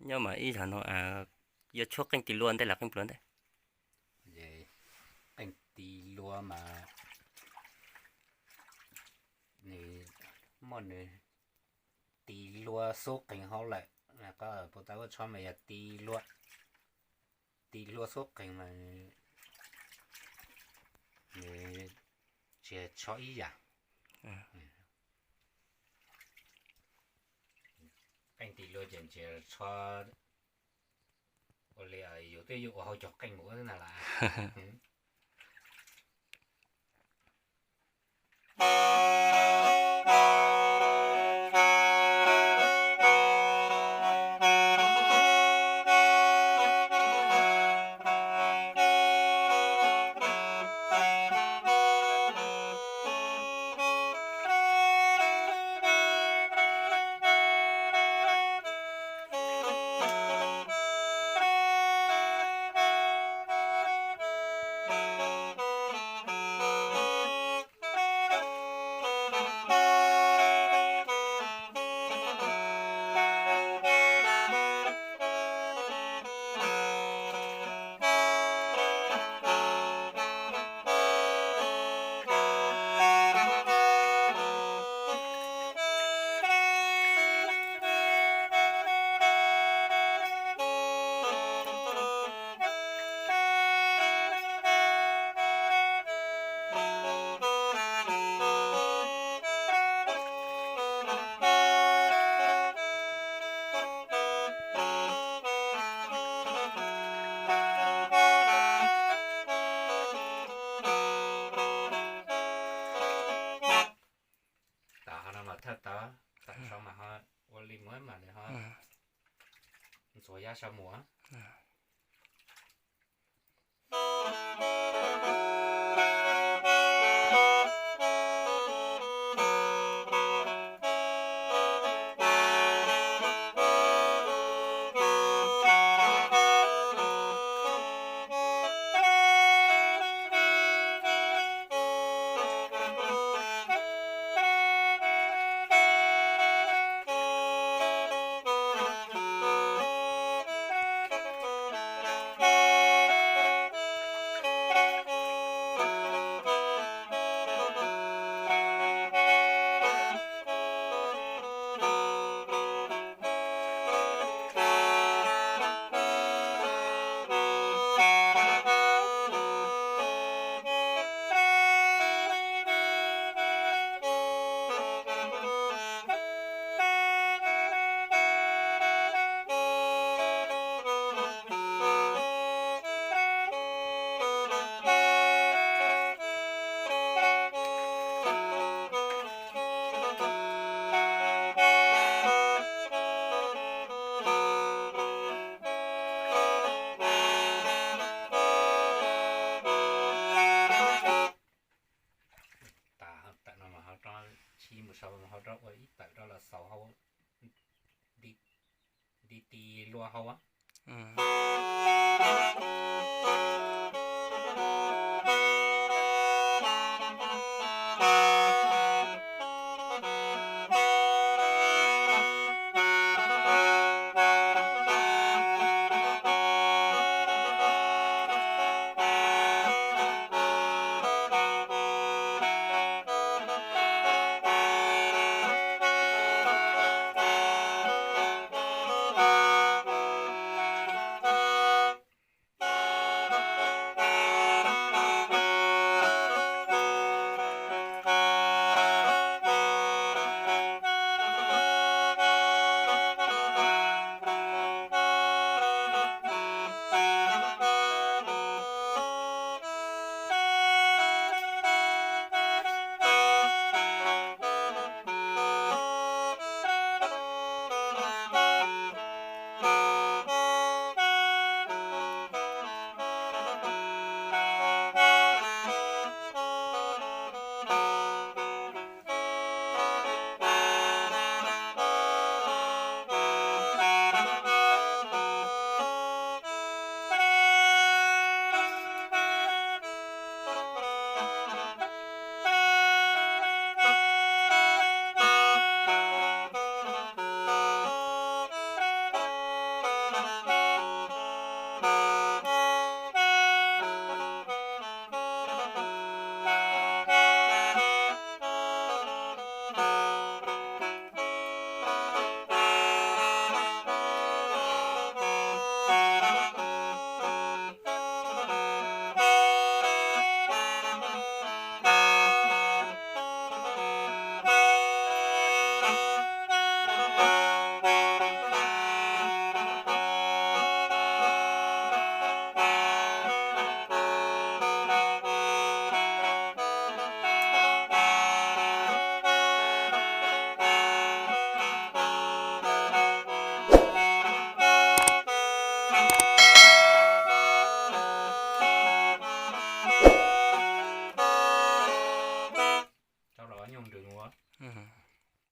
Nyob mas ib zaug no yuav tshuab qeej tis lua ntej los qeej pluav ntej? Qeej tis lua mas nws muaj nws tis lua xub qees hauv lawm, koj puas tau ua tsho mas yog tis lua, tis lua xub qees mas nws tsis tsho ib yam. Qeej tis lua ces nws tsis tsho ua li yus twb yuav ua hauv cov qeej mus ua na las. Tam no mas thawj tawv, tam no mas ho ua li muab mas nws ho ntxuav yab sab muag. Tam no mas ho rov qab tshij mus sau, ho rov qab ua ib tawm rau los xaus hauv, nti tis lua hauv.